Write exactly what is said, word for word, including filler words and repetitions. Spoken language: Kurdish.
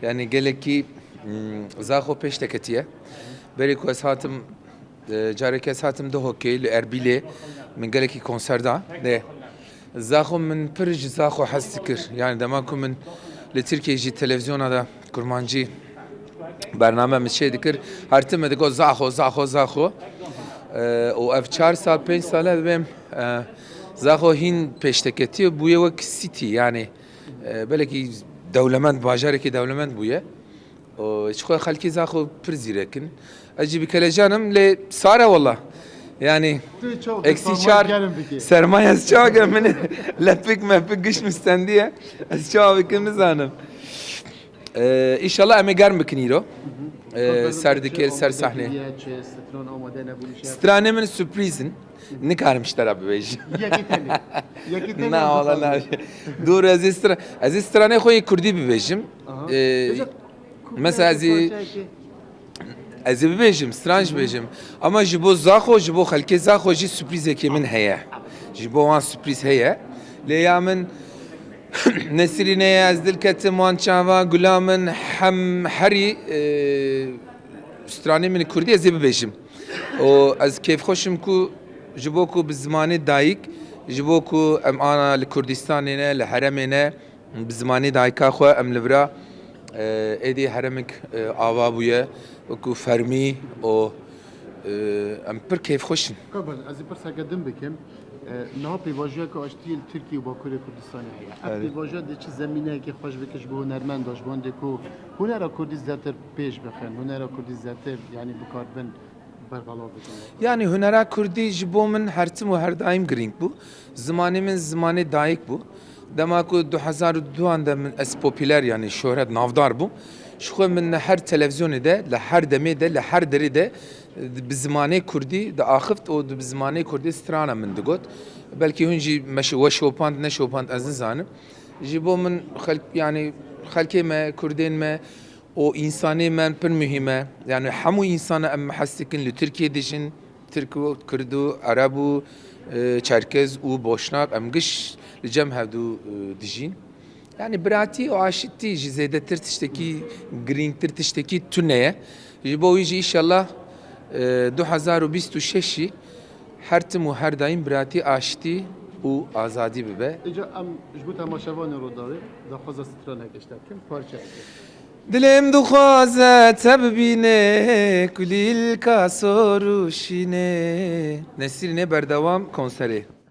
Yani gelekî, hmm, Zaxo pêş te ketiye. Berê ku ez hatim, e, careke ez hatim Duhokê, li Erbîlê min gelekî konser da. Lê Zaxo min pir ji Zaxo hez dikir. Yani dema ku min li Tirkiyê jî televizyona de kurmancî bername min çê dikir, her tim me digot Zaxo, Zaxo, Zaxo. E, û ev çar sal, pênc sal e dibêm, e, Zaxo hîn pêş te ketiye, bûye wek city yani. E, belekî dewlemend, bajarekî dewlemend bûye. Û ji xwe xelkê Zaxo pir zîrek in. Ez jî bi kelecan im, lê sar e wela. Yani, Tu çawa eksi sermaye çar, germ bike. Sermaye ez çawa germ, min lepik mepik giş min stendiye. Ez çawa bikim nizanim. E, înşallah em ê germ bikin îro. E, ser dikê, ser sahnê. Stranê min sürpriz in. Nikarim ji te re bibêjim. Yekî tenê. Yekî tenê. Na, wala na. Dur, ez ê stra-, ez ê stranê xwe yê kurdî bibêjim. Aha. Ee, Mesela ez ê, ez ê bibêjim, stran jî bêjim. Ama ji bo Zaxo, ji bo xelkê Zaxo jî sürprîzekê min heye. Ji bo wan sürprîz heye. Lê ya min Nesirîne ye, ez dil ketim wan çava, gula min hem herî, e, stranê min kurdî ez ê bibêjim. Û ez kêfxweş im ku ji bo ku bi zimanê dayik, ji bo ku em ana li Kurdistanê ne, li heremê ne, bi zimanê dayika xwe em li vira, e, êdî heremik, e, ava bûye, wekî fermî û, e, em pir kêfxweş in. Qurban, ez ê pirseke din bikim. E, niha pêvajoyeke aştiyê li Tirkiye û Bakurê Kurdistanê heye. Ev Erê. Pêvajoya dê çi zemîneyekê xweş bike ji bo hunermenda, ji bo hindê ku hunera kurdî zêdetir pêş bixin, hunera kurdî zêdetir, yanî, bikarbin berxalav bikin? Yani hunera kurdî ji bo min her tim û her daîm girîng bû. Zimanê min zimanê dayik bû. Dema ku du hezar û duan de min ez popüler, yani şohret, navdar bûm. Ji xwe min li her televîzyonê de, li her demê de, li her derê de, e, bi zimanê kurdî diaxift û bi zimanê kurdî strana min digot. Belkî hûn jî me şi-, we şopand, neşopand, ez nizanim. Ji bo min xelk, yani xelkê me, kurdên me, û însanê me pir muhîm e. Yani hemû însana em hez dikin li Tirkiyê dijin, Tirk û Kurd û Ereb û, e, Çerkez û Boşnak, em giş li cem hevdû, e, dijîn. Yani biratî û aşitî jî zêdetir tiştekî girîngtir, tiştekî tune ye. Ji bo wî jî înşallah, e, du hezar û bîst û şeş jî her tim û her daîm biratî, aşitî û azadî bibe. Îca em ji bo temaşevanê Rûdawê daxwaza stranekê ji te bikin, parçeyekê. Dilê min dixwaze te bibîne, kulîlka sor û şîne. Nesrînê berdewam konserê.